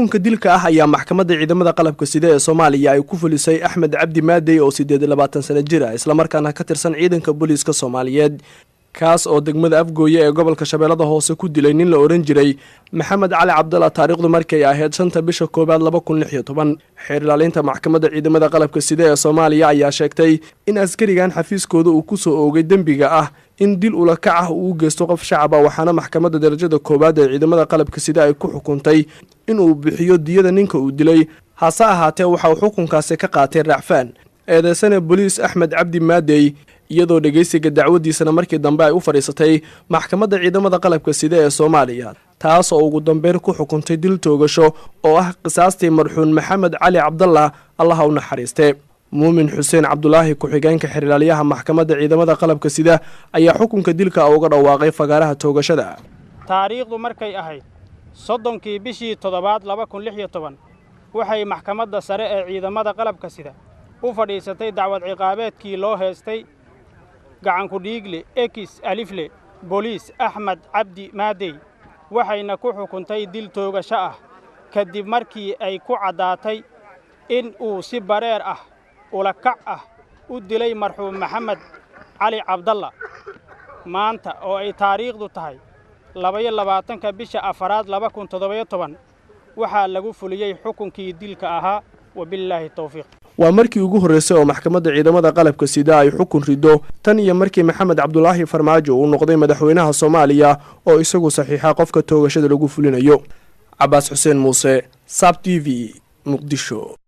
Xukunka dilka ah ayaa Maxkamadda Ciidamada Qalabka Sida ee Soomaaliya ay ku fulisay Axmed Cabdi Maadey oo 28 sano jir ah, islamarkaana ka tirsan ciidanka booliiska Soomaaliyeed, kaas oo degmada Afgooye ee gobolka Shabeellada Hoose ku dilay nin la odhan jiray Maxamed Cali Cabdalla, taariikhdu markay ahayd 5-ta bisha koowaad 2016. Xeer ilaalinta Maxkamadda Ciidamada Qalabka Sida ee Soomaaliya ayaa sheegtay in askarigan xafiiskooda uu kusoo oogay dembiga ah in dil ulakac ah uu u geysto qof shacaba, waxaana Maxkamadda Darajada Koowaad ee Ciidamada Qalabka Sida ay ku xukuntay inuu bixiyo diyada ninka uu dilay. Hase ahaatee, waxa uu xukunkaasi ka qaatay racfaan eedeysane boliis Axmed Cabdi Maadey, iyadoo dhegaysiga dacwadiisana markii dambe ay u fadhiisatay Maxkamadda Ciidamada Qalabka Sida ee Soomaaliya, taas oo ugu dambeyn ku xukuntay dil toogasho oo ah qisaastii marxuun Maxamed Cali Cabdallah, Allaha u naxariiste. Muumin Xuseen Cabdulaahi, ku-xigeenka xerilaalyaha Maxkamadda Ciidamada Qalabka Sida, ayaa xukunka dilka uga dhawaaqay fagaaraha toogashada. Taariikhdu markay ahayd 30-kii bishii toddobaad 2016, waxay Maxkamadda Sare ee Ciidamada Qalabka Sida u fadhiisatay dacwad ciqaabeedkii loo heestay gacanku dhiigle ex alifle boliis Axmed Cabdi Maadey, waxayna ku xukuntay dil toogasho ah kadib markii ay ku caddaatay in uu si bareer ah ulakac ah u dilay marxuum Maxamed Cali Cabdalla. Maanta oo ay taariikhdu tahay 22-ka bisha afaraad 2017, waxaa lagu fuliyey xukunkii dilka ahaa. Wabillaahi towfiiq. Waa markii ugu horreysay oo Maxkamadda Ciidamada Qalabka Sida ay xukun rido tan iyo markii Maxamed Cabdulaahi Farmaajo uu noqday madaxweynaha Soomaaliya, oo isagu saxiixa qofka toogashada lagu fulinayo. Cabaas Xuseen Muuse, Saab TV, Muqdisho.